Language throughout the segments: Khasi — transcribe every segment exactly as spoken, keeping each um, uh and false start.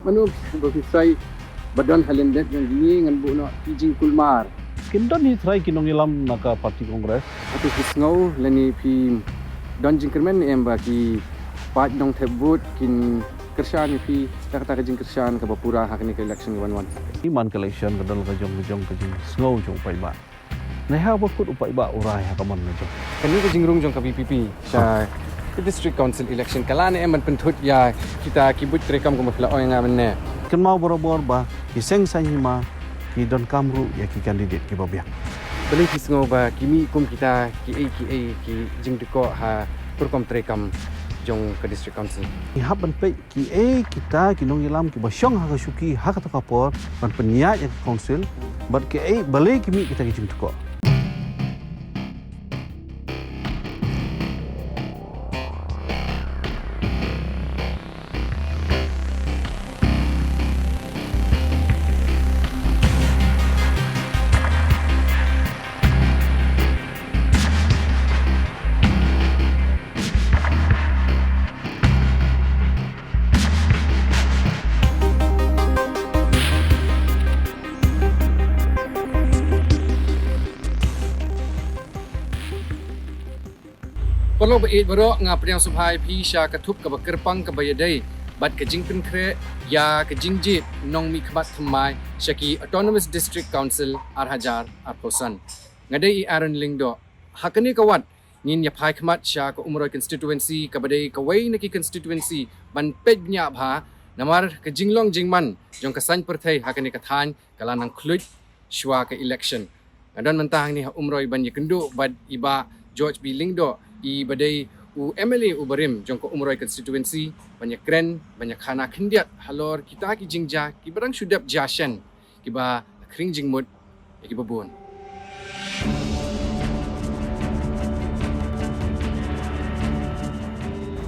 Mano ba phi trai ba don ha lyndet jong kine, ngan buh noh ki jingkulmar. Kin don hi trai ki nongïalam na ka party Congress. Hato phi sngew lane phi don jingkyrmen em ba ki paid nongthep vote kin kyrshan ïa phi da kata ka jingkyrshan kaba pura ha kane ka election ka ban wan? Ïa man ka election ka don ka jong ka jong ka jingsngew jong u paidbah. Nangta haba kut u paidbah u rai ha ka mon ka jong. Kane ka jingrung jong ka VPP sha ka District Council election ka lah ne em ban pynthut ïa kita ki buit treikam kumba phi la ong ïa nga mynne? Kynmaw barabor ba ki seng saiñ hima ki donkam ruh ïa ki candidate kiba biang. Balei phi sngew ba ki mih kum kita kiei kiei ki jingdkoh ha ka rukom treikam jong ka District Council? Ngi hap ban peit kiei kita ki nongïalam kiba shong ha ka shuki ha kata ka por ban pynïaid ïa ka council, bad kiei balei ki mih kita ki jingdkoh. Paralok ba ïeit baroh, nga pdiang sngewbha ïa phi sha ka thup kaba kyrpang kaba ïadei bad ka jingpynkhreh ïa ka jingjied nongmihkhmat thymmai sha ki Autonomous District Council ar hajar arphew san. Nga dei i Aaron Lyngdoh. Ha kane ka wat ngin ïa phai khmat sha ka Umroi constituency kaba dei kawei na ki constituency ban peit bniah bha, namar ka jinglong jingman jong ka saiñ pyrthei ha kane ka thaiñ ka la nang khluit shuwa ka election. Nga don mynta hangne ha Umroi ban ïakynduh bad i Bah George B Lyngdoh, iba dei u MLA uba rim jong ka Umroi constituency, ban ïakren, ban ïakhana khyndiat halor kita ki jingjia kiba dang shu dep jia shen, kiba la khring jingmut ïa kiba bun.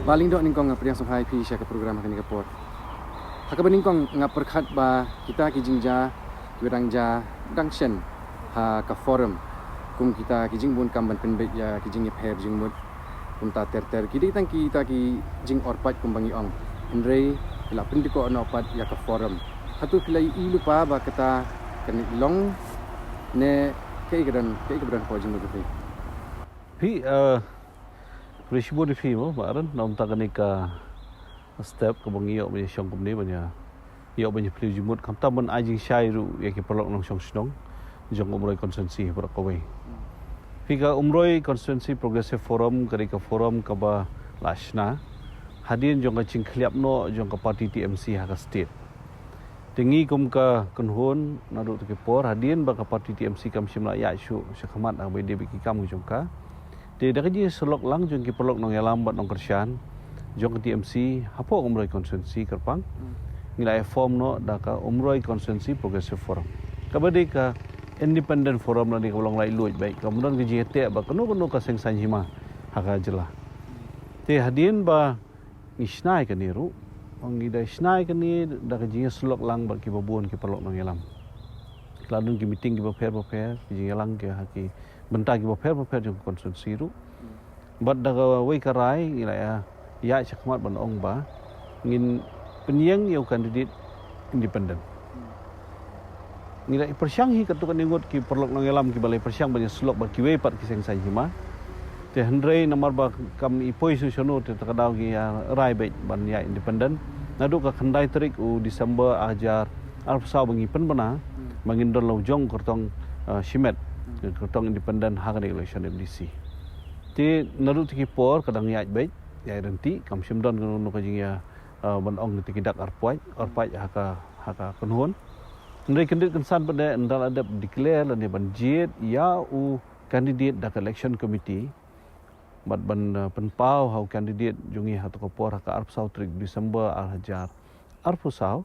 Bah Lyngdoh nyngkong, nga pdiang sngewbha ïa phi sha ka program ha kane ka por. Ha kaba nyngkong nga pyrkhat ba kita ki jingjia kiba dang jia dang shen ha ka forum, kum kita ki jingbun kam ban pynbeit ïa ki jingïapher jingmut, kumta ter ter, ki dei tang kita ki jingor paid kumba ngi ong. Hynrei ki la pyndkoh noh pat ïa ka forum. Hato phi la ïohi lypa ba kata kan long ne kaei ka don, kaei kaba don hapoh jingmut jong phi? Phi, eh, phi shu bun ïa phi mo, Bah Aaron, na mynta kane ka step kaba ngi ïoh ban ïashong kumne ban ïa, ïoh ban ïaphylliew jingmut, khamtam ban ai jingshai ruh ïa ki paralok nongshong shnong jong Umroi constituency baroh kawei. Phi, ka Umroi Constituency Progressive Forum ka dei ka forum kaba la shna hadien jong ka jingkhliap noh jong ka party TMC ha ka state. Te ngi kum ka kynhun naduh tu ki por, hadien ba ka party TMC kam shym la ïaid shuh shakhmat ha kaba ïadei bad ki kam ki jong ka, te da ka jingïasyllok lang jong ki paralok nongïalam bad nongkyrshan jong ka TMC hapoh Umroi constituency kyrpang, ngi la ïa form noh da ka Umroi Constituency Progressive Forum, kaba dei ka independent forum lane kaba long laitluid beit, kam don ka jingïateh bad kano kano ka seng saiñ hima ha ka jylla. Te hadien ba ngi shna ïa kane ruh, ngi da shna ïa kane da ka jingïasyllok lang bad kiba bun ki paralok nongïalam. Ki la don ki meeting kiba pher bapher, ki jingïalang ki ha ki bynta kiba pher bapher jong ka constituency ruh. Bad da kawei ka rai ngi la ïa, ïa shakhmat ban ong ba ngin pynïeng ïa u candidate independent. Ngi la ïa pyrshang hi katto katne ngut ki paralok nongïalam kiba la ïa pyrshang ban ïasyllok bad kiwei pat ki seng saiñ hima. Te hynrei namar ba kam i poi shuh shano, te ta ka daw ngi ïa rai beit ban ïa independent. Naduh ka khyndai tarik u December ar hajar arphew saw ba ngi pynbna ba ngin don la u jong kyrtong, eh, shimet, kyrtong independent ha kane election MDC. Te naduh tu ki por ka dang ïaid beit, ïaid ryntih, kam shym don kano kano ka jingïa, eh, ban ong te ki dak arphew, arphew ha ka, ha ka kynhun. Hynrei kyndit kynsan pat de ynda la dep declare lane ban jied ïa u candidate da ka election committee, bad ban, eh, pynpaw ha u candidate jong ngi ha tu ka por ha ka arphew saw tarik December ar hajar arphew saw.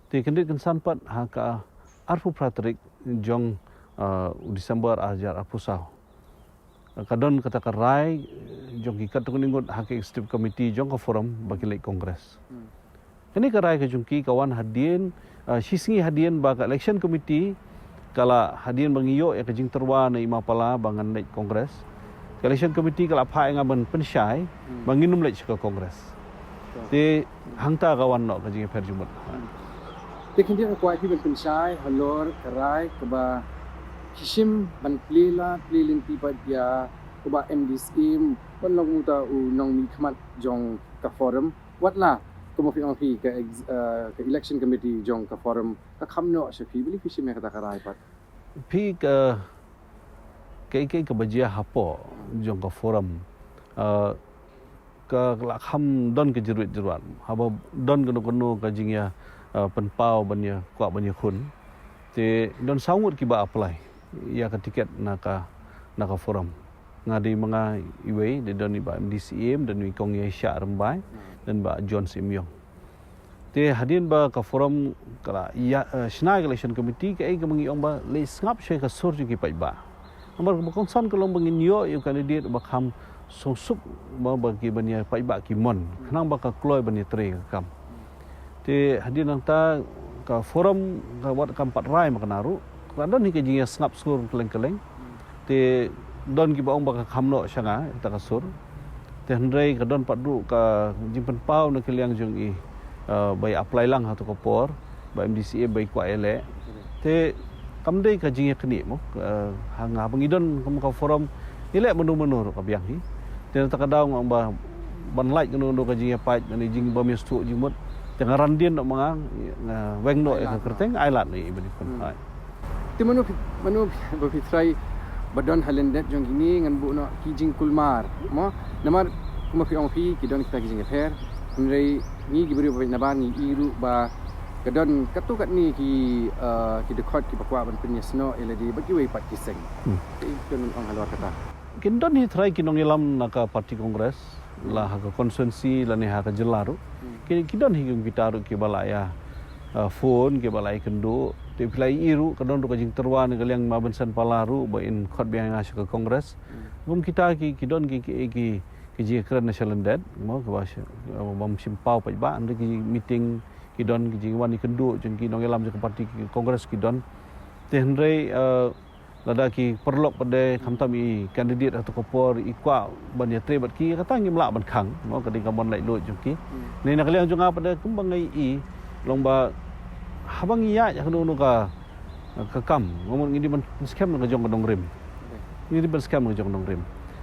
Te kyndit kynsan pat ha ka arphew phra tarik jong, eh, u December ar hajar arphew saw, ka don kata ka rai, eh, jong ki katto katne ngut ha ka executive committee jong ka forum ba kin leit Congress. Kane ka rai ka jong ki ka wan hadien, ah, shisngi hadien ba ka election committee ka la, hadien ba ngi ïoh ïa ka jingtyrwa na i Mapala ba ngan leit Congress, ka election committee ka la phah ïa nga ban pynshai ba ngin ym leit sha ka Congress. Te hangta ka wan noh ka jingïapher jingmut. Te khyndiat nga kwah hi ban pynshai halor ka rai kaba ki shim ban plie lad plie lynti pat ïa u Bah M D Syiem ban long uta u nongmihkhmat jong ka forum. Wat la kumba phi ong phi ka ex- uh, ka election committee jong ka forum ka kham noh sha phi, balei phi shim ïa kata ka rai pat? Phi ka ka ka kaba jia hapoh jong ka forum, uh, ka la kham don ka jyrwit jyrwat haba don kano kano ka jingïa, uh, pynpaw ban ïa kwah ban ïa khun. Te don saw ngut kiba apply ïa ka tiket na ka na ka forum. Nga dei ma nga iwei, dei don i Bah M D Syiem, don i Kong Ïaishah Rymbai, don Bah John Syiem Ïong. Te hadien ba ka forum ka la ïa, eh, shna ka election committee, kaei kaba ngi ong ba leit sngap shuwa ka sur jong ki paidbah. Namar ba kongsan ka long ba ngin ïoh ïa u candidate ba kham sngewsuk ba, ba ki ban ïa paidbah ki mon. Khnang ba ka kloi ban ïa trei ka kam. Te hadien nangta ka forum ka wat kam pat rai ma ka na ruh. Ka don hi ka jingïa sngap sur kylleng kylleng. Te don kiba ong ba ka kham noh sha nga kata ka sur. Te hynrei ka don pat ruh ka jingpynpaw na ka liang jong i, eh, bai apply lang ha tu ka por, ba M D C A bai kwah ïaleh. Te kam dei ka jingïaknieh mo, eh, ha nga ba ngi don kum ka forum, ïaleh mano mano ruh ka biang hi. Te na kata ka daw nga ong ba ban lait kano kano ka jingïapait, kano jing ba mih suk jingmut. Te nga ran dien noh ma nga, nga weng noh ïa ka kyrteng, ai lad noh ïa i ban ïakhun. Hmm. Hai. Te mano phi, mano phi, ba phi trai ba don ha lyndet jong kine, ngan buh noh ki jingkulmar mo. Namar kumba phi ong phi, ki don kita ki jingïapher. Hynrei ngi ki briew ba peit na bar ngi i ruh ba ka don katto katne ki, eh, ki dkhot kiba kwah ban pynïasnoh ïa lade bad kiwei pat ki seng. Hmm. Te phi don ong halor kata. Kin don hi trai ki nongïalam na ka party Congress, la ha ka constituency lane ha ka jylla ruh. Hmm. Ki, ki don hi kum kita ruh kiba la ïa, uh, phone, kiba la ïa kynduh. Te phi la ïa i ruh ka don ruh ka jingtyrwa na ka liang ma Vincent Pala ruh ba in khot biang ïa nga sha ka Congress. Hmm. Kum kita ki, ki don ki, ki, ki, ki jingkren na sha lyndet mo, kiba sha, uh, bym shim paw paidbah, hynrei ki meeting ki don, ki jingwan ïa kynduh jong ki nongïalam jong ka party ki Congress ki don. Te hynrei, uh, lada ki paralok pat de khamtam i candidate ha tu ka por i kwah ban ïatrei bad ki, kata ngim lah ban khang mo, ka dei ka mon laitluid jong ki. Hmm. Hynrei na ka liang jong nga pat de kumba nga i long ba haba ngi ïaid ha kano kano ka, ka kam, nga mut ngi dei ban skhem ka jong ka nongrim. Okay. Ngi dei ban skhem ka jong ka nongrim.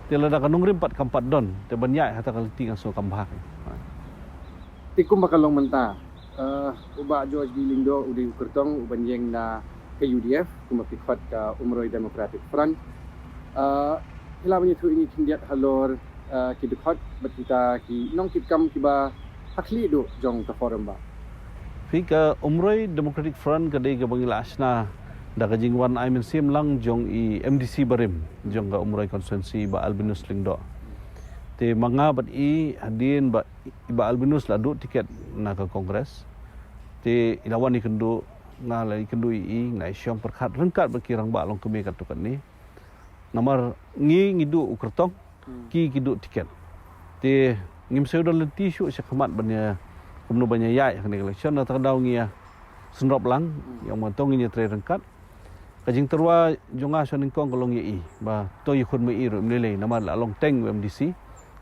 Te lada ka nongrim pat kam pat don, te ban ïaid ha ta ka lynti nga sngew kam bha. Te kumba ka long mynta, eh, u Bah George B Lyngdoh u dei u kyrtong u ban ïeng na ka U D F, kumba ki khot ka Umroi Democratic Front. Eh, phi lah ban ïathuh ïa ngi khyndiat halor, eh, ki dkhot bad kita ki nongkitkam kiba ha khlieh duh jong ka forum, Bah. Phi, ka Umroi Democratic Front ka dei kaba ngi la shna da ka jingwan ai mynsiem lang jong i M D C barim jong ka Umroi constituency, Bah Albinus Lyngdoh. Te ma nga bad i hadien ba i Bah Albinus la duh tiket na ka Congress. Te i la wan ïa kynduh, nga la ïa kynduh ïa i, nga la ïa shong pyrkhat ryngkat bad ki rangbah longkmie katto katne. Namar ngi ngi duh u kyrtong, hmm, ki ki duh tiket. Te ngim shu don lynti shuh sha khmat ban ïa kumno ban ïa ïaid ha kane ka election, na kata ka daw ngi ïa synrop lang, hmm, ïa ong ba to ngin ïa trei ryngkat. Ka jingtyrwa jong nga sha nyngkong ka long ïa i ba to ïakhun ma i ruh im lei lei, namar la long teng u M D C,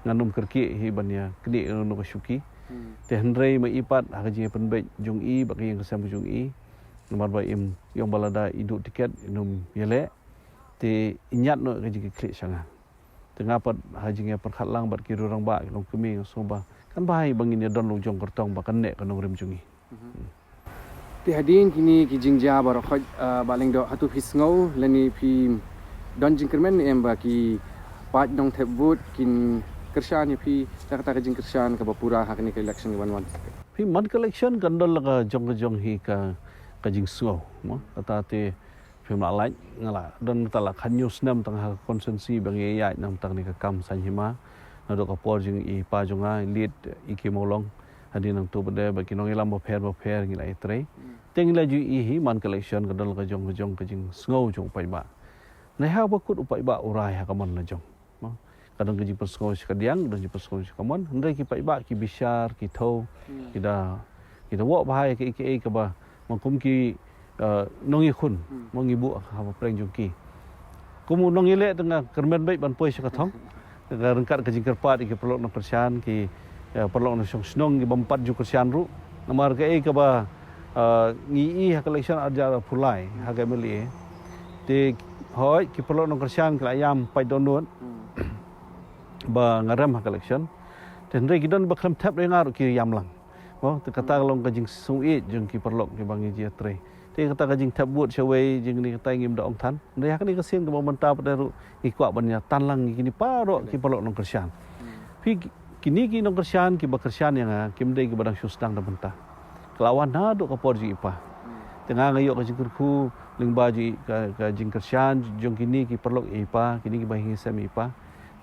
ngan ym kyrkieh hi ban ïa knieh ïa uno ka shuki. Hmm. Te hynrei ma i pat ha ka jingïapynbeit jong i bad ka ïing ka sem ka jong i, namar ba im ïa ong ba lada i duh tiket in ym ïaleh, te i ñiad noh ka jingkitkhlieh sha nga. Te nga pat ha jingïapyrkhat lang bad ki rangbah ki longkmie nga sngew ba kan bha hi ba ngin ïa don la u jong kyrtong ba kan neh ka nongrim jong ngi. Mhm. Te hadien kine ki jingjia baroh khoit, ah, Bah Lyngdoh, hato phi sngew lane phi don jingkyrmen ne em ba ki paid nongthep vote kin kyrshan ïa phi da kata ka jingkyrshan kaba pura ha kane ka election ka ban wan? Phi, man ka election kan don la ka jong ka jong hi ka, ka jingsngew mo. Kata te phim lah lait, nga la don mynta la khathynñiew snem tang ha ka constituency ba ngi ïaid na bynta kane ka kam saiñ hima. Naduh ka por jong i pa jong nga, i Lt. E K Mawlong, hadien nangto pat de bad ki nongïalam bapher bapher ngi la ïatrei. Hmm. Te ngi la ju ïohi hi man ka election ka don la ka jong ka jong ka jingsngew jong u paidbah. Nangta haba kut u paidbah u rai ha ka mon la jong. Mo. Ka don ka jingpynsngew sha ka diang, ka don jingpynsngew sha ka mon. Hynrei ki paidbah ki bishar, ki thew, hmm, ki da, ki da wad bha ïa kaei kaei kaba ma kum ki, eh, nongïakhun, hmm, mo, ngi buh ha pdeng jong ki. Kum u nongïaleh te nga kyrmen beit ban poi sha ka thong. Ka ryngkat ka jingkyrpad ïa ki paralok nongkyrshan, ki, eh, paralok nongshong shnong ki bym pat ju kyrshan ruh. Namar kaei kaba Uh, ngi i ha ka election arja pulai ha ka M L A. Te hoi ki paralok nongkyrshan ki la ïam pait dohnud ba nga rem ha ka election. Te hynrei ki don ba khlem thep re nga ruh ki ïam lang. Mo, te kata ka long ka jingsngewsih jong ki paralok ki ba ngi ïatrei. Te kata ka jingthep vote shawei jong ngi kata ngim da ong than. Hynrei ha kane ka sien kaba mynta pat ruh ngi kwah ban ïa tan lang ngi kini paralok ki paralok nongkyrshan. Phi kini ki nongkyrshan ki ba kyrshan ïa nga kim dei ki ba dang shu sdang da mynta. Ka la wan naduh ka por jong i pa. Te nga nga ïoh ka jingkyrkhu lyngba jong i ka, ka jingkyrshan jong kini ki paralok i pa, kini ki ba hi sem i pa.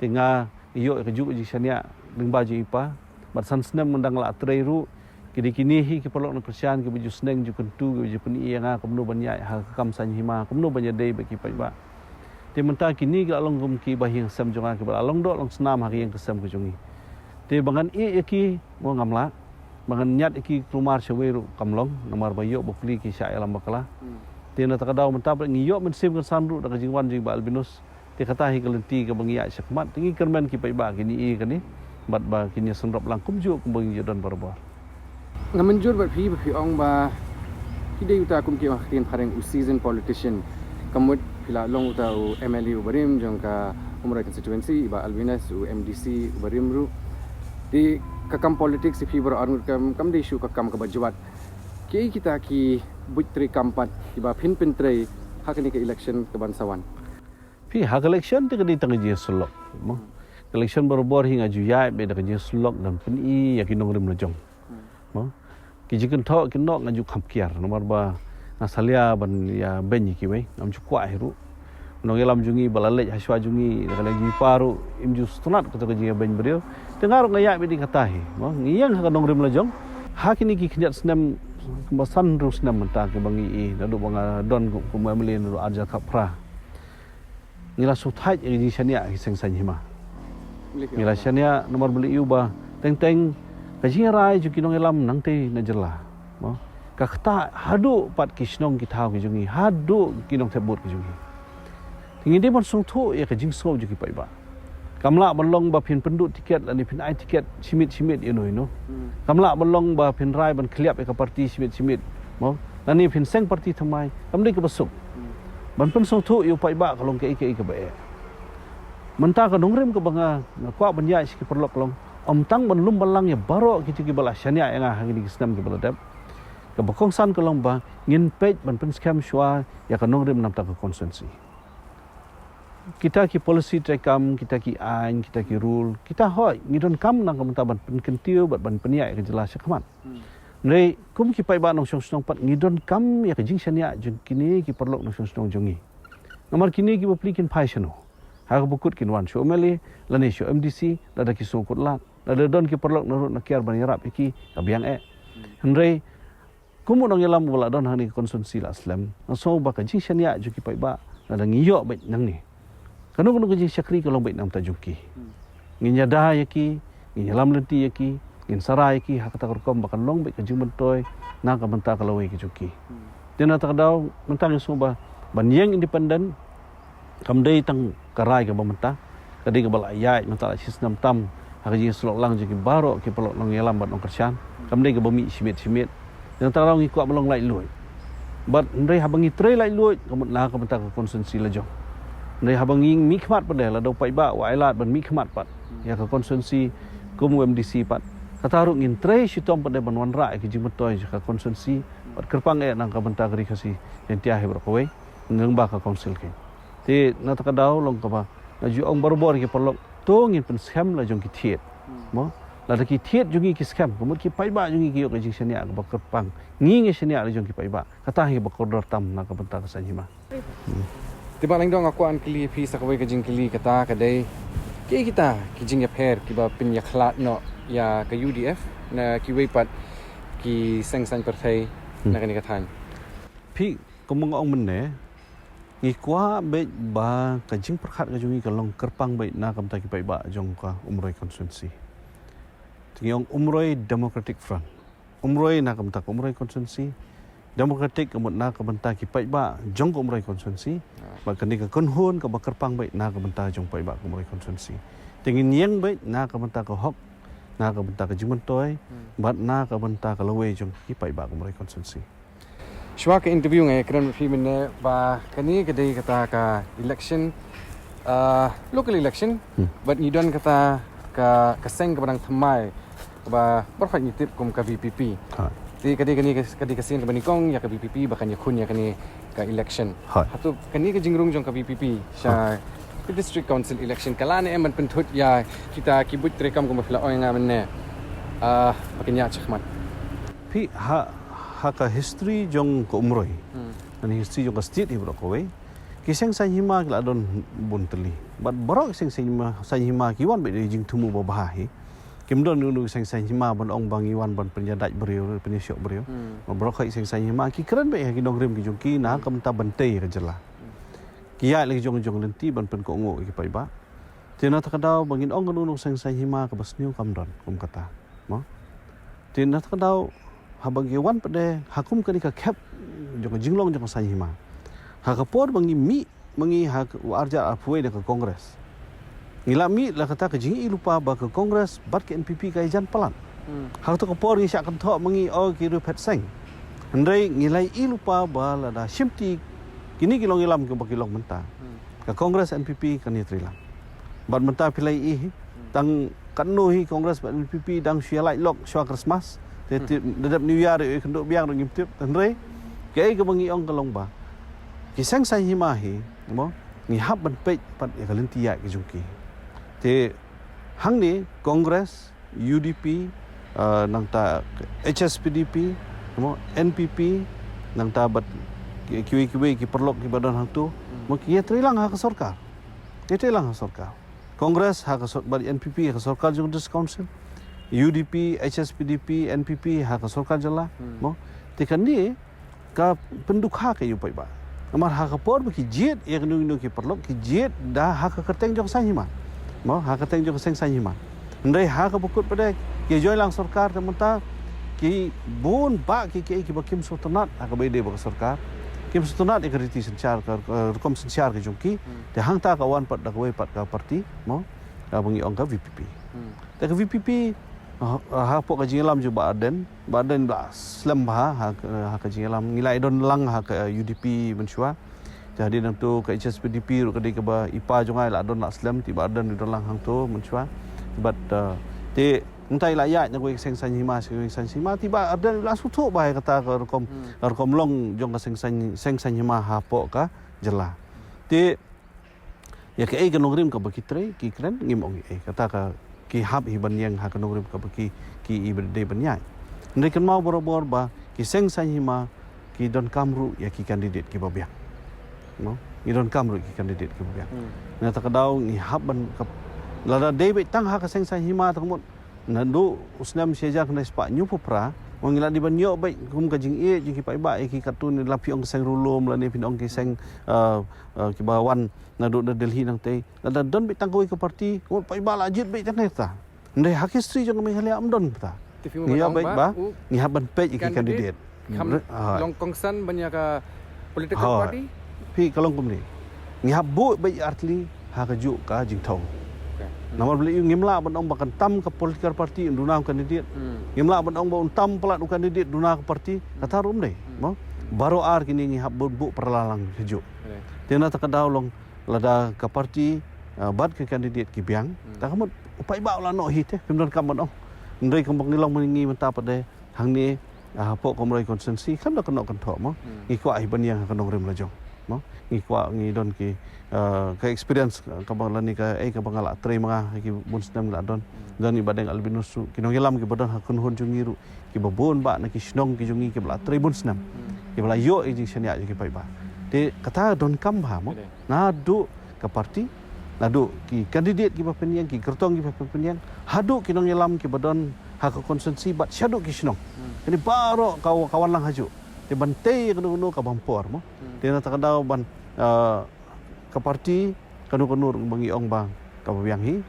Te nga ïoh ka juk jingshaniah lyngba jong i pa. Bad san snem nga dang la trei ruh. Ki dei kini hi ki paralok nongkyrshan ki ba ju sneng ju kyntu ki ba ju pyni ïa nga kumno ban ïaid ha ka kam saiñ hima, kumno ban ïadei bad ki paidbah. Te mynta kini ki la long kum ki ba hi sem jong nga ki ba la long doh long snam ha ka ïing ka sem ka jong ngi. Te ba ngan ïeh ïa ki mo ngam lah. Ba ngan ñiad ïa ki kulmar shawei ruh kam long namar ba ïoh ba pli ki shah ïalam bakla. Te na kata ka daw mynta ba ngi ïoh mynsiem kynsan ruh da ka jingwan jong i Bah Albinus. Te kata hi ka lynti kaba ngi ïaid shakhmat te ngi kyrmen ki paidbah kini i kane. Bad ba kin ïa synrop lang kumjuh kumba ngi ïa don barabor. Nga mynjur bad phi ba phi ong ba ki dei uta kum ki ong ha ka ktien phareng u seasoned politician. Ka mut phi la long uta u M L A u barim jong ka Umroi constituency, i Bah Albinus u M D C u barim ruh. Te ka kam politics i phi baroh arngut kam, kam dei shuh ka kam kaba jwat. Kiei kita ki buit treikam pat kiba phin pyntrei ha kane ka election kaban sa wan? Phi ha ka election te ka dei tang ka jingïasyllok. Mo. Ka election barabor hi nga ju ïaid beit da ka jingïasyllok da pyni ïa ki nongrim lajong. Mo. Ki jingkynthoh ki nok nga ju kham kiar namar ba nga salia ban ïa beiñ ïa kiwei ngam ju kwah hi ruh. Nongïalam jong ngi ba la leit ha shuwa jong ngi da ka liang jong i pa ruh im ju sngewtynnat kato ka jingïabeiñ briew. Te nga ruh nga ïaid beit ïa kata hi. Mo. Ngi ïeng ha ka nongrim lajong ha kine ki khyndiat snem kumba san hynriew snem mynta kiba ngi i naduh ba nga don kum, kum M L A naduh arhajar khatphra. Ngi la shu thait ïa ka jingshaniah ha ki seng saiñ hima. Ngi la shaniah namar ba lei ïa u ba teng teng ka jingïarai jong ki nongïalam nangtei na jylla. Mo. Ka ktah haduh pat ki shnong ki thaw ki jong ngi, haduh ki nongthep vote ki jong ngi. Te ngi dei ban sngewthuh ïa ka jingsngew jong ki paidbah. Kam lah ban long ba phin pynduh tiket lane phin ai tiket shimit shimit ïa uno uno. Kam lah ban long ba phin rai ban khylliap ïa ka party shimit shimit. Mo. Lane phin seng party thymmai. Kam dei kaba suk. Ban pynsngewthuh ïa u paidbah ka long kaei kaei kaba eh. Mynta ka nongrim kaba nga, nga kwah ban ïaid sha ki paralok ka long. Ym tang ban lum ban lang ïa baroh kito kiba la shaniah ïa nga ha kine ki snem kiba la dep. Kaba kongsan ka long ba ngin peit ban pynskhem shuwa ïa ka nongrim na bynta ka constituency. Kita ki policy treikam, kita ki aiñ, kita ki rule, kita hoi ngi donkam na ka bynta ban pynkyntiew bad ban pynïaid ïa ka jylla shakhmat. Hynrei kum ki paidbah nongshong shnong pat ngi donkam ïa ka jingshaniah jong kine ki paralok nongshong shnong jong ngi. Namar kine ki bapli kin phai shano? Ha kaba kut kin wan sha u M L A lane sha u M D C lada ki sngewkut lad, lada don ki paralok na rud na kiar ban ïarap ïa ki ka biang eh. Hynrei kum u nongïalam uba la don ha kane ka constituency la slem, nga sngew ba ka jingshaniah jong ki paidbah lada ngi ïoh beit nangne. Kano kano ka jingshakri ka long beit na ka bynta jong ki. Ngin ïada ïa ki, ngin ïalam lynti ïa ki, ngin sara ïa ki ha kata ka rukom ba kan long beit ka jingmyntoi na ka bynta ka lawei ka jong ki. Te na kata ka daw mynta ngi sngew ba ban ïeng independent kam dei tang ka rai kaba mynta, ka dei kaba la ïaid mynta la shisnem tam ha ka jingïasyllok lang jong ki baroh ki paralok nongïalam bad nongkyrshan. Kam dei kaba mih shimit shimit. Te na kata ka daw ngi kwah ban long laitluid. Bad hynrei haba ngi trei laitluid ka mut na ka bynta ka constituency lajong. Hynrei haba ngi mihkhmat pat de lada u paidbah u ailad ban mihkhmat pat ïa ka constituency kum u M D C pat, kata ruh ngin trei shitom pat de ban wanrah ïa ka jingmyntoi jong ka constituency bad kyrpang eh na ka bynta ka Ri Khasi Jaiñtia hi baroh kawei. Lyngba ka council kein. Te na kata ka daw long kaba nga ju ong barabor ïa ki paralok to ngin pynskhem la jong ki thied. Mo, lada ki thied jong ngi ki skhem ka mut ki paidbah jong ngi ki ïoh ka jingshaniah kaba kyrpang. Ngi ngi shaniah la jong ki paidbah. Kata hi kaba kordor tam na ka bynta ka saiñ hima. Te Bah Lyngdoh nga kwah ban kylli phi sa kawei ka jingkylli, kata ka dei kiei kita ki jingïapher kiba pynïakhlad noh ïa ka U D F na kiwei pat ki seng saiñ pyrthei na kane ka thaiñ? Phi, kumba nga ong mynne, ngi kwah beit ba ka jingpyrkhat ka jong ngi ka long kyrpang beit na ka bynta ki paidbah jong ka Umroi constituency. Te ngi ong Umroi Democratic Front. Umroi na ka bynta ka Umroi constituency. Democratic ka mut na ka bynta ki paidbah jong ka Umroi constituency. Bad kane ka kynhun kaba kyrpang beit na ka bynta jong paidbah ka Umroi constituency. Te ngin ïeng beit na ka bynta ka hok, na ka bynta ka jingmyntoi bad na ka bynta ka lawei jong ki paidbah ka Umroi constituency. Shuwa ka interview nga ïakren bad phi mynne ba kane ka dei kata ka election, ah, local election, bad ngi don kata ka, ka seng kaba dang thymmai, kaba baroh ngi tip kum ka VPP. Te ka dei kane ka, ka dei ka sien kaba nyngkong ïa ka VPP ba kan ïakhun ïa kane ka election. Hato kane ka jingrung jong ka VPP sha ka District Council election ka lah ne em ban pynthut ïa kita ki buit treikam kumba phi la ong ïa nga mynne, ah, ba kin ïaid shakhmat? Phi, ha, ha ka history jong ka Umroi, ha ka history jong ka state hi baroh kawei, ki seng saiñ hima ki la don bun tylli. Bad baroh ki seng saiñ hima, saiñ hima ki wan bad ïa ka jingthmu babha hi. Kim don uno uno ki seng saiñ hima ban ong ba ngi wan ban pynïadait briew, pynïasoh briew. Bad baroh ki seng saiñ hima ki kren bad ïa ki nongrim ki jong ki na ka bynta ban tei ka jylla. Ki ïaid la ki jong jong lynti ban pynkohnguh ïa ki paidbah. Te na kata ka daw ba ngin ong kano kano seng saiñ hima kaba sniew kam don kum kata. Mo? Te na kata ka daw haba ngi wan pat de ha kum kane ka khep jong ka jinglong jong ka saiñ hima. Ha ka por ba ngi mih, ma ngi ha ka ar hajar arphew wei da ka Congress, ngi la mih la kata ka jingïohi lypa ba ka Congress bad ka NPP ka ïajan palat. Ha kata ka por ngi shah kynthoh ma ngi, oh, ki riewphet seng. Hynrei ngi la ïohi lypa ba lada shimti kine ki longïalam kiba ki long mynta, ka Congress NPP kan ïatreilang. Bad mynta phi la ïohi, tang katno hi Congress bad NPP dang shu ïa lait lok shuwa Christmas. Te, te da dep New Year ïa kynduh biang ruh ngim tip. Hynrei kaei kaba ngi ong ka long ba ki seng saiñ hima hi, mo, ngi hap ban peit pat ïa ka lynti ïaid ka jong ki. Te hangne Congress, UDP, ah, nangta HSPDP, mo, NPP, nangta bad ki, kiwei kiwei ki paralok kiba don hangto, mo, ki ïatreilang ha ka sorkar. Ki ïatreilang ha sorkar. Congress ha ka sor-, bad NPP ha ka sorkar jong District Council, UDP, HSPDP, NPP ha ka sorkar jylla, mo. Te kane ka pyndukha ka ïa u paidbah. Namar ha ka por ba ki jied ïa kino kino ki paralok, ki jied da ha ka kyrteng jong ka saiñ hima, mo, ha ka kyrteng jong ka seng saiñ hima. Hynrei ha kaba kut pat de ki join lang sorkar, te mynta ki bun bah ki, ki, kiba kim sngewtynnat ha kaba ïadei bad ka sorkar. Kim sngewtynnat ïa ka riti synshar, ka, ka rukom synshar ka jong ki. Te hangta ka wan pat da kawei pat ka party, mo, kaba ngi ong ka VPP. Te ka VPP ha, hapoh ka jingïalam jong Bah Ardent, Bah Ardent la slem bha ha, ha ka jingïalam. Ngi la ïadon lang ha ka UDP mynshuwa. Te hadien nangto ka HSPDP ruh ka dei kaba i pa jong nga i la don la slem, te Bah Ardent i don lang hangto mynshuwa. Bad, eh, te mynta i la ïaid na kawei ka seng saiñ hima sha kawei ka seng saiñ hima, te Bah Ardent i la sngewthuh bha ïa kata ka rukom, ka rukom long jong ka seng saiñ, seng saiñ hima hapoh ka jylla. Te ïa kaei ka nongrim kaba ki trei, ki kren, ngim ong ei. Kata ka ki hap hi ban ïeng ha ka nongrim kaba ki, ki i ba dei ban ïaid. Hynrei kynmaw barabor ba ki seng saiñ hima ki donkam ruh ïa ki candidate kiba biang. No? Ngi donkam ruh ïa ki candidate kiba biang. Na kata ka daw ngi hap ban ka, lada dei beit tang ha ka seng saiñ hima, tang mut naduh u snem shi hajar khyndai spah hynñiewphew phra, mo, ngi la dei ban ïoh beit kum ka jingïeit jong ki paidbah ïa ki katto, ne la phi ong ki seng ruh lum lane phi ong ki seng, eh, eh, kiba wan naduh na Delhi nangtei. Lada don beit tang kawei ka party, ka mut paidbah la jied beit tang kata. Hynrei ha ka history jong ka Meghalaya ym don kata. Te phi, ngi ïa beit ba ngi hap ban peit ïa ki candidate. Kham long kongsan ban ïa ka political party? Phi, ka long kumne. Ngi hap buh beit artylli ha kajuh ka jingthaw. Namar balei? Ngim lah ban ong ba kan tam ka political party un duna u candidate. Ngim lah ban ong ba un tam palat u candidate duna ka party. Kata ruh ym dei. Mo? Baroh ar kine ngi hap buh, buh paralok lang kajuh. Te na kata ka daw long lada ka party, ah, bad ka candidate ki biang, ta ka mut u paidbah u la noh hi te, phim donkam ban ong. Hynrei kumba ngi long mynne, ngi mynta pat de hangne, ah, hapoh ka Umroi constituency, khlem da kynnoh kynthoh, mo. Ngi kwah hi ban ïeng ha ka nongrim la jong, mo. Ngi kwah, ngi don ki, ah, ka experience, ah, kaba lane kaei kaba nga la trei ma nga ha ki bun snem ngi la don. Don i Bah Deng Albinus ruh, ki nongïalam kiba don ha kynhun jong ngi ruh, kiba bun bah na ki shnong ki jong ngi kiba la trei bun snem. Kiba la ïoh ïa ka jingshaniah jong ki paidbah. Te kata donkam bha, mo. Naduh ka party, naduh ki candidate kiba pynïeng, ki kyrtong kiba pynïeng, haduh ki nongïalam kiba don ha ka constituency bad shaduh ki shnong. Kane baroh ka, ka wan lang hajuh. Te ban tei kano kano ka bym por, mo. Te na kata ka daw ban, ah, ka party, kano kano ruh ba ngi ong ba kaba biang hi.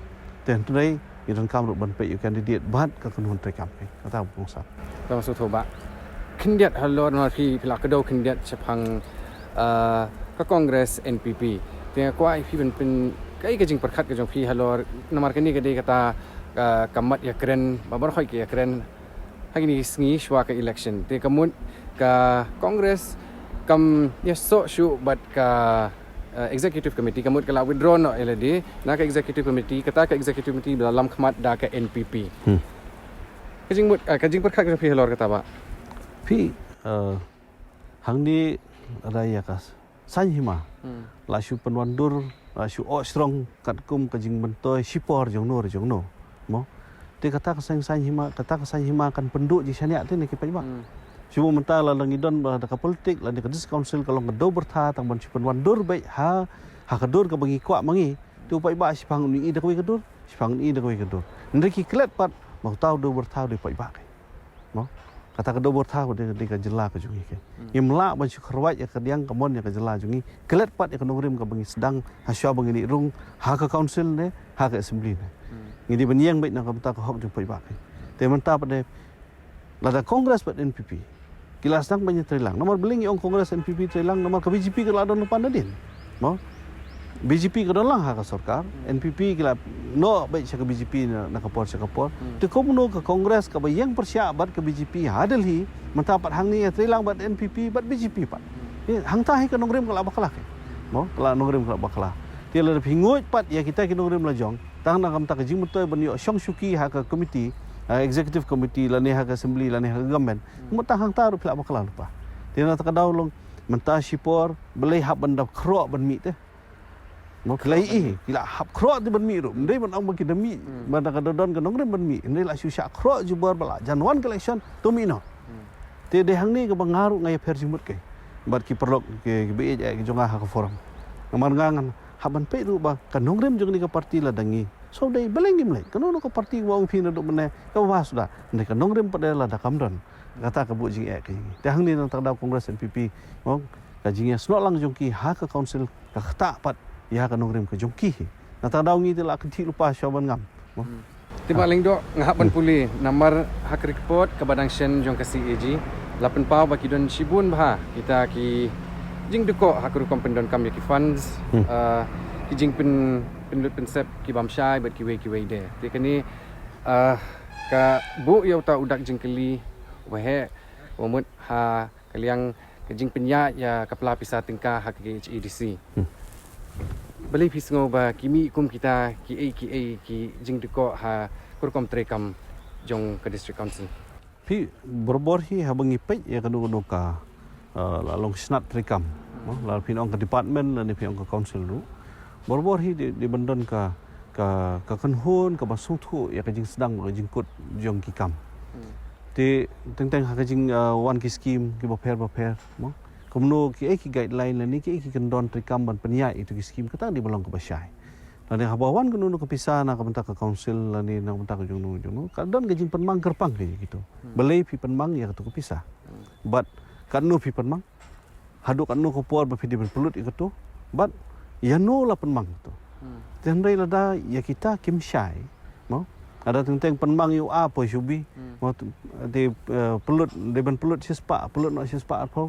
Te hynrei ngi donkam ruh ban peit ïa u candidate bad ka kynhun treikam hi. Kata ba kongsan. Tang sngewthuh bah. Khyndiat halor namar phi, phi la kdew khyndiat shaphang, ah, ka Congress NPP. Te nga kwah ïa phi ban pyn, kaei ka jingpyrkhat ka jong phi halor namar kane ka dei kata, ah, ka mat ïakren ba baroh ki ïakren. Ha kine ki sngi shuwa ka election, te ka mut ka Congress kam ïasoh shuh bad ka, eh, executive committee, ka mut ka la withdraw noh ïa lade na ka executive committee, kata ka executive committee ba la lam khmat da ka N P P. Hmm. Ka jingmut, eh, ka jingpyrkhat ka jong phi halor kata, Bah? Phi, eh, hangne ada ïa ka saiñ hima. Hmm. La shu pynwandur, la shu ong strong katkum ka jingmyntoi shipor jong no jong no. Mo. Te kata ka saiñ saiñ hima, kata ka saiñ hima kan pynduh jingshaniah te ne ki paidbah. Hmm. Shu mynta la ngi don ba da ka politik, la ne ka district council ka long ka dewbyrtha tang ban shu pynwandur beit ha, ha ka dur kaba ngi kwah ma ngi. Te u paidbah shiphang un ïohi da kawei ka dur, shiphang un ïohi da kawei ka dur. Hynrei ki klet pat ba uta u dewbyrtha u dei paidbah. Mo? Kata ka dewbyrtha u dei, dei ka jylla ka jong ngi. Hmm. Ngim lah ban shu kyrwat ïa ka diang ka mon ïa ka jylla jong ngi. Klet pat ïa ka nongrim kaba ngi sdang ha shuwa ba ngi ïaid rung ha ka council ne ha ka assembly ne. Hmm. Ngi dei ban ïeng beit na ka bynta ka hok jong paidbah. Te mynta pat de lada Congress bad N P P ki la sdang ban ïatreilang. Namar balei ngi ong Congress N P P treilang, namar ka B J P ka la don lypa nadien. Mo? B J P ka don lang ha ka sorkar, N P P ki la noh beit sha ka B J P na, na ka por sha ka por. Hmm. Te kumno ka Congress kaba ïeng pyrshah bad ka B J P ha Delhi, mynta pat hangne ïatreilang bad N P P bad B J P pat. Hmm. Ïa, hangta hi ka nongrim ka la bakla ke. Mo? Ka la nongrim ka la bakla. Te lada phi nguid pat ïa kita ki nongrim la jong, tang na ka bynta ka jingmyntoi ban ïoh shong shuki ha ka committee, ha executive committee, lane ha ka assembly, lane ha ka government. Hmm. Mynta hangta ruh phi la bakla lypa. Te na kata ka daw long mynta shipor, balei hap ban da khroh ban mih te. Mo, phi la ïohi, phi la hap khroh te ban mih ruh. Ym dei ban ong ba ki da mih, hmm, ba da ka da don ka nongrim ban mih. Hynrei la shu shah khroh jubor ba la jan wan ka election, to mih noh. Hmm. Te dei hangne kaba nga ruh nga ïapher jingmut ke bad ki paralok ki, ki baieit ki jong nga ha ka forum. Namar nga ngan hap ban peit ruh ba ka nongrim jong kane ka party lada ngi shu dei, balei ngim leit? Kano kano ka party ba ong phi naduh mynne kaba bha suda. Hynrei ka nongrim pat de lada kam don, kata ka buh jingeh ka jong ngi. Te hangne na kata ka daw Congress N P P, mo, ka jingïasnoh lang jong ki ha ka council ka ktah pat ïa ka nongrim ka jong ki hi. Na kata ka daw ngi te la kynthih lypa shuwa ban ngam. Mo. Hmm. Te Bah Lyngdoh, nga hap ban pule namar ha ka report kaba dang shen jong ka C A G la pynpaw ba ki don shibun bha kita ki jingdukok ha ka rukom pyndonkam ïa ki funds, hmm, ah, ki jingpyn, pynlut pynsep ki bym shai bad kiwei kiwei de. Te kane, ah, ka buh ïa uta u dak jingkylli uba heh, uba mut ha ka liang ka jingpynïaid ïa ka pla pisa tyngka ha ka K H A D C. Hmm. Balei phi sngew ba ki mih kum kita kiei kiei ki jingdukok ha ka rukom treikam jong ka District Council? Phi, barabor hi haba ngi peit ïa kano kano ka, eh, la long shnat treikam, mo, la phi ong ka department lane phi ong ka council ruh, barabor hi dei, dei ban don ka, ka, ka kynhun kaba sngewthuh ïa ka jingsdang bad ka jingkut jong ki kam. Hmm. Te teng teng ha ka jing, eh, wan ki skim kiba pher ba pher, mo, kumno, kiei ki guideline lane kiei ki kyndon treikam ban pynïaid ïa kito ki skim, kata dei ba long kaba shai. Lane haba wan kano kano ka pisa na ka bynta ka council lane na ka bynta ka jongno jongno, ka don ka jingpynmang kyrpang ka jong kito. Hmm. Balei phi pynmang ïa kato ka pisa? Hmm. Bad katno phi pynmang? Haduh katno ka por ba phi dei ban pynlut ïa kato? Bad ïano la pynmang kato? Hmm. Te hynrei lada ïa kita kim shai, mo, lada teng teng pynmang ïa u A poi sha u B, hmm, mo, te, eh, pynlut, dei ban pynlut shispah, pynlut noh shispah arphew.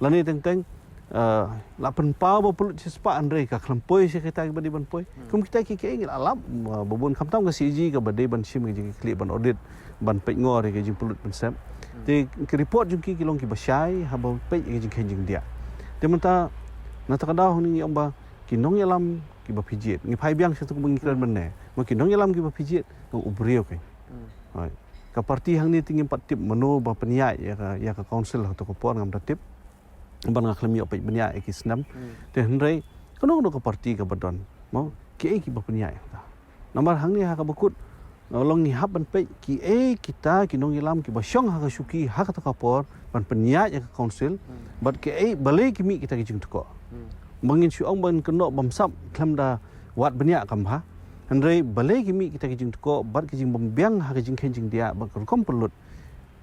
Lane teng teng, eh, la pynpaw ba pynlut shispah hynrei ka khlem poi sha kita kiba dei ban poi. Hmm. Kum kita ki kiei ngi la lap, eh, ba bun, khamtam ka C A G kaba dei ban shim ka jingkitkhlieh, ban audit, ban peitngor ïa ka jingpynlut pynsep. Hmm. Te ki report jong ki ki long kiba shai haba peit ïa ka jingkheiñ jingdiah. Te mynta na kata ka daw hangne ngi ong ba ki nongïalam kiba phi jied, ngi phai biang sha kato kaba ngi kren mynne, ma ki nongïalam kiba phi jied, ngi u briew kein. Hmm. Hooid. Ka party hangne te ngim pat tip mano ba pynïaid ïa ka, ïa ka council ha kato ka por, ngam da tip. Ban nga khlem ïoh peit bniah ïa ki snem. Hmm. Te hynrei kano kano ka party kaba don, mo, kiei kiba pynïaid ïa kata. Namar hangne ha kaba kut, nga long ngi hap ban peit kiei kita ki nongïalam kiba shong ha ka shuki ha kata ka por ban pynïaid ïa ka council. Hmm. Bad kiei, balei ki mih kita ki jingtkoh. Hmm. Ba ngin shu ong ban kynnoh bymsap khlem da wad bniah kam bha. Hynrei balei ki mih kita ki jingtkoh bad ki jingbymbiang ha ka jingkheiñ jingdiah bad ka rukom pynlut.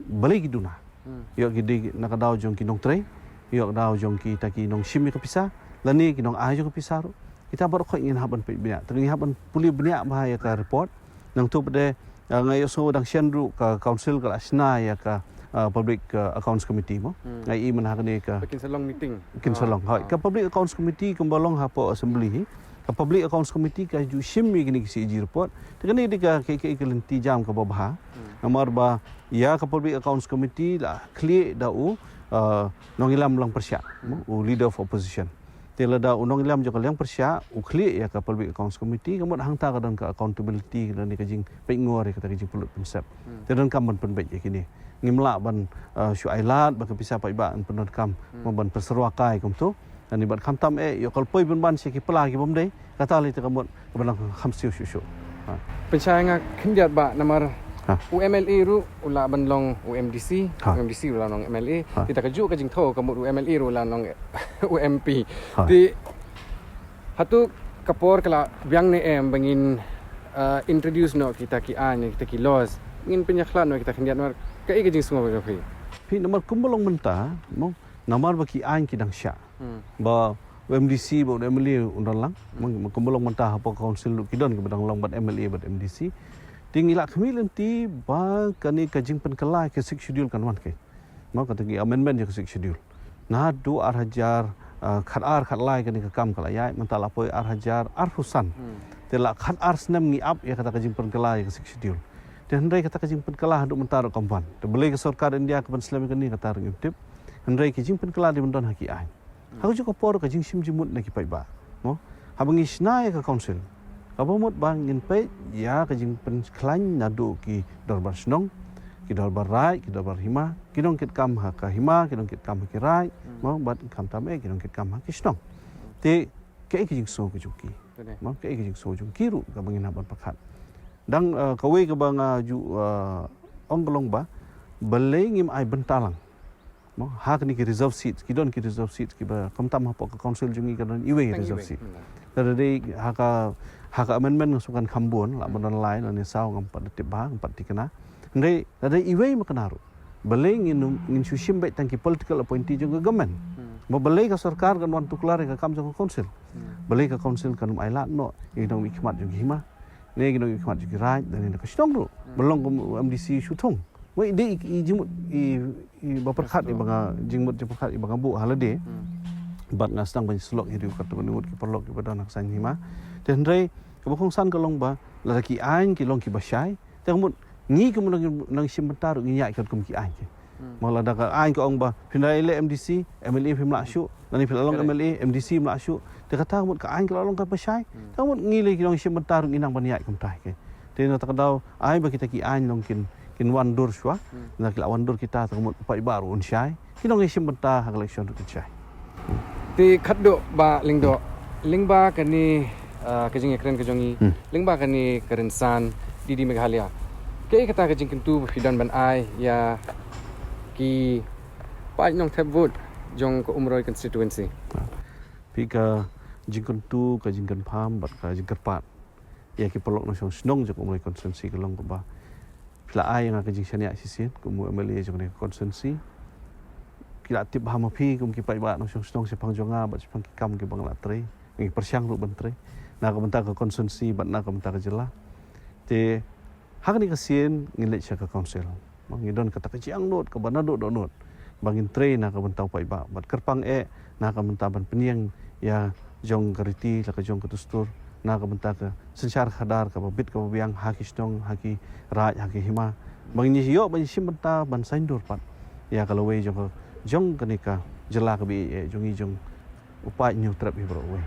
Balei ki duna. Hmm. Ïoh ki dei na ka daw jong ki nongtrei, ïoh ka daw jong kita ki nongshim ïa ka pisa, lane ki nong-ai jong ka pisa ruh. Kita baroh khoit ngin hap ban peit bniah, te ngin hap ban pule bniah bha ïa ka report. Nangta pat de, ah, nga ïohsngew dang shen ruh ka council ka la shna ïa ka, ah, public, ah, accounts committee mo. Hmm. Nga i mynta ha kane ka Kin sa long meeting. Kin sa long. Ah, hooid, ah. Ka public accounts committee kumba long hapoh assembly hi. Ka public accounts committee ka ju shim ïa kine ki C A G report. Te kane dei ka, ka, ka, ka lynti jam kaba bha. Hmm. Namar ba ïa ka Public Accounts Committee la khlieh da u, uh, nongïalam liang pyrshah, u leader of opposition. Te lada u nongïalam jong ka liang pyrshah u khlieh ïa ka Public Accounts Committee, ka mut hangta ka don ka accountability, ka don ka jingpeit ngor ïa kata ka jingpynlut pynsep. Te donkam ban pynbeit ïa kine. Ngim lah ban, uh, shu ai lad ba ka pisa paidbah yn pyndonkam, mo ban pynsyrwa kai kumto. Ani bad khamtam eh ïoh ka lpoi pynban sha ki pla ki bym dei. Kata lei te ka mut ka ban kham siew shuh shuh. Ha. Pynshai nga khyndiat ba namar Ha. U M L A ruh u lah ban long u M D C, Ha. U M D C u lah long M L A. Ha. Kita ka juh ka jingthaw ka mut u M L A ruh u lah long u M P. Ha. Te hato ka por ka la biang ne em ba ngin, uh, introduce noh kita ki aiñ, kita ki laws. Ngin pynïakhlad noh kita khyndiat namar kaei ka jingsngew ka jong phi. Phi namar kumba long mynta, mo, namar ba ki aiñ ki dang shah. Hmm. Ba u M D C ba u M L A un don lang. Hmm. Meng-, kumba long mynta hapoh council ruh ki don kiba dang long bad M L A bad M D C. Te ngi la khmih lynti ba kane ka jingpynkylla ka Sixth Schedule kan wan kai. Mo kata ki amendment ïa ka Sixth Schedule. Naduh ar hajar, ah, khatar khatlai kane ka kam ka la ïaid, mynta la poi ar hajar arphew san. Hmm. Te la khatar snem ngi ap ïa kata ka jingpynkylla ïa ka Sixth Schedule. Te hynrei kata ka jingpynkylla haduh mynta ruh kam wan. Te balei ka sorkar India ka ban slem ïa kane kata ruh ngim tip. Hynrei ki jingpynkylla dei ban don ha ki aiñ. Ha kajuh ka por ka jingshim jingmut na ki paidbah. Mo? Haba ngi shna ïa ka council, kaba mut ba ngin peit ïa ka jingpynkhlaiñ naduh ki dorbar shnong, ki dorbar raid, ki dorbar hima, ki nongkitkam ha ka hima, ki nongkitkam ha ki raid, mo, bad khamtam eh ki nongkitkam ha ki shnong. Te kaei ka jingsngew ka jong ki. Mo, kaei ka jingsngew jong ki ruh kaba ngin hap ban pyrkhat. Dang, eh, kawei kaba nga ju, eh, ong ka long ba balei ngim ai bynta lang. Mo, ha kine ki reserve seats, ki don ki reserve seats kiba khamtam hapoh ka council jong ngi ka don iwei reserve seat. Lada dei ha ka, ha ka amendment nga sngewkhan kham bun, lah ban don lai, lane saw ngam pat tip bha, ngam pat tikna. Hynrei lada dei iwei ma kane ruh. Balei ngin, ngin shu shim beit tang ki political appointee jong ka government. Mo balei ka sorkar kan wan tuklar ïa ka kam jong ka council. Balei ka council kan ym ai lad noh ïa ki nongmihkhmat jong ki hima. Ne ki nongmihkhmat jong ki raid, lane na ka shnong ruh. Ban long kum M D C shu thung. Wei dei i, i jingmut i, i ba pyrkhat i ba nga jingmut jingpyrkhat i ba nga buh ha lade. Bad nga sdang ban sylok ïa u katto katne ngut ki paralok kiba don ha ka saiñ hima. Te hynrei kaba kongsan ka long ba lada ki aiñ ki long kiba shai. Te ka mut ngi kum nang, nang shim bynta ruh ngi ïaid katkum ki aiñ ki. Mo lada ka aiñ ka ong ba phin da leh M D C, M L A phim lah shuh, lane phin la long M L A, M D C phim lah shuh. Te kata ka mut ka aiñ ka la long kaba shai. Te ka mut ngi lei ki nongshim bynta ruh ngi nang ban ïaid kumta hi. Te na kata ka daw ai ba kita ki aiñ long kin, kin wan dur shuwa. Na ki la wan dur kita te ka mut paidbah ruh un shai. Ki nongshim bynta ha ka election ruh kin shai. Te khatduh Bah Lyngdoh, lyngba kane, ah, ka jingïakren ka jong ngi, lyngba kane ka rynsan D D Meghalaya. Kaei kata ka jingkyntu ba phi don ban ai ïa ki paid nongthep vote jong ka Umroi constituency? Phi, ka jingkyntu, ka jingkyrpad bad ka jingkyrpad ïa ki paralok nongshong shnong jong ka Umroi constituency ka long kaba phi la ai ïa nga ka jingshaniah shisien kum u M L A jong kane ka constituency. Ki la tip bha ma phi kum ki paidbah nongshong shnong shaphang jong nga bad shaphang ki kam kiba nga la trei, ngi pyrshang ruh ban trei na ka bynta ka constituency bad na ka bynta ka jylla. Te ha kane ka sien ngi leit sha ka council. Ngi don kata ka jingangnud kaba naduh dohnud ba ngin trei na ka bynta u paidbah bad kyrpang eh na ka bynta ban pynïeng ïa jong ka riti la ka jong ka dustur, na ka bynta ka synshar khadar kaba bit kaba biang ha ki shnong, ha ki raid, ha ki hima. Ba ngin ïoh ban shim bynta ban saiñdur pat ïa ka lawei jong ka, jong kane ka jylla kaba ïeit jong ngi, jong u paid Hynñiewtrep hi baroh kawei.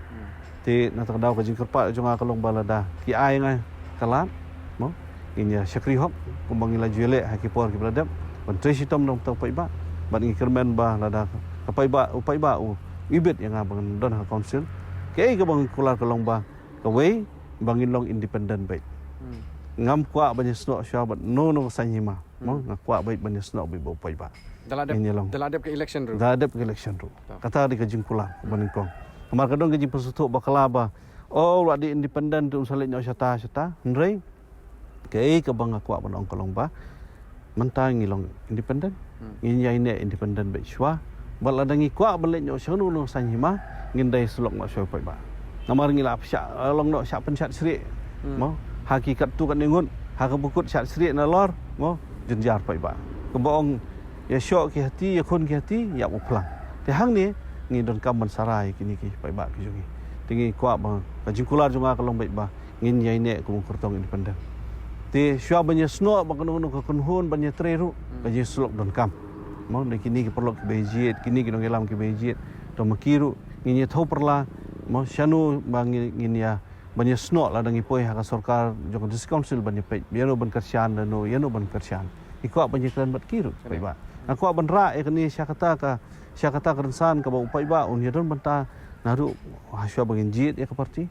Te na kata ka daw ka jingkyrpad jong nga ka long ba lada ki ai nga ka lad, mo, ngin ïa shakri hok kumba ngi la ju ïaleh ha ki por kiba la dep ban trei shitom na ka bynta u paidbah. Bad ngi kyrmen ba lada ka paidbah, u paidbah u ibit ïa nga ban don ha council, kaei kaba ngi kular ka long ba kawei ba ngin long independent beit. Ngam kwah ban ïasnoh shuwa bad uno uno u saiñ hima. Mo, nga kwah beit ban ïasnoh beit bad u paidbah. Da la dep, ngin ïa long, da la dep ka election ruh. Da la dep ka election ruh. Kata dei ka jingkular ba nyngkong. Namar ka don ka jingpynsngewthuh bakla ba, oh, u la dei independent te un sa leit noh shata shata. Hynrei kaei kaba nga kwah ban ong ka long ba mynta ngi long independent. Ngin ïaineh independent beit shuwa. Bad lada ngi kwah ban leit noh sha kano kano ka saiñ hima, ngin dei sylok noh sha u paidbah. Namar ngi la shah, long noh shah pynshad shrieh. Mo, ha ki katto katne ngut, ha kaba kut shad shrieh nalor, mo, jynjar paidbah. Kaba ong ïashoh ki hati, ïakhun ki hati, ïap u phlang. Te hangne ngi donkam ban sarai kine ki paidbah ki jong ngi. Te ngi kwah ba ka jingkular jong nga ka long beit ba ngin ïaineh kum u kyrtong independent. Te shuwa ban ïa snoh ba kano kano ka kynhun ban ïa trei ruh ka jingïasyllok donkam. Mo, da kine ki paralok kiba ïa jied, kine ki nongïalam kiba ïa jied, to ma ki ruh ngin ïa thew pyrla, mo, shano ba ngin, ngin ïa ban ïa snoh lada ngi poi ha ka sorkar jong ka District Council ban ïa peit ïano ban kyrshan, lano ïano ban kyrshan. Ngi kwah ban ïa kren bad ki ruh paidbah. Nga kwah ban rah ïa kane sha kata ka, sha kata ka rynsan kaba u paidbah un ïa don bynta naduh ha shuwa ba ngin jied ïa ka party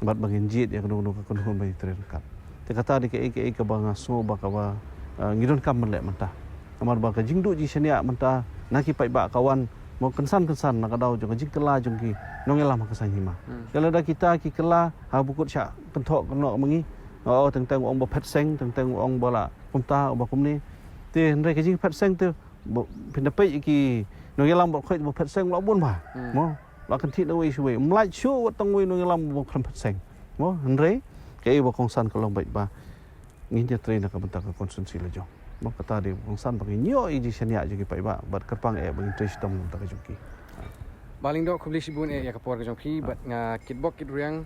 bad ba ngin jied ïa kano kano ka kynhun ba ïa trei ryngkat. Te kata dei kaei kaei kaba nga sngew ba kaba, eh, ngi donkam ban leh mynta. Namar ba ka jingduh jingshaniah mynta na ki paidbah ka wan mo kynsan kynsan na ka daw jong ka jingkylla jong ki nongïalam ha ka saiñ hima. Te lada kita ki kylla ha ba kut shah kynthoh kynnoh ma ngi, oh, teng teng u ong ba phet seng, teng teng u ong ba la kumta ba kumne. Te hynrei ka jingphet seng te ba, phin da peit ïa ki nongïalam baroh khoit ba phet seng la bun bha. Mo, la kynthih na wei sha wei. Ym lait shuh wat tang wei nongïalam ba khlem phet seng. Mo, hynrei kaei ba kongsan ka long beit ba ngin ïa trei na ka bynta ka constituency la jong. Mo, kata dei ba kongsan ba ngin ïoh ïa jingshaniah jong ki paidbah bad kyrpang eh ba ngin trei shitom na ka bynta ka jong ki. Bah Lyngdoh, khublei shibun eh ïa ka por ka jong phi bad nga kitbok kitrwiang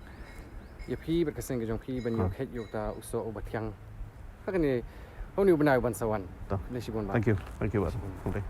ïa phi bad ka seng ka jong phi ban ïoh khet ïoh ta u soh uba thiang ha kane, ha une u bnai uban sa wan. Khublei shibun bah. Thank you. Thank you, bah. Khublei.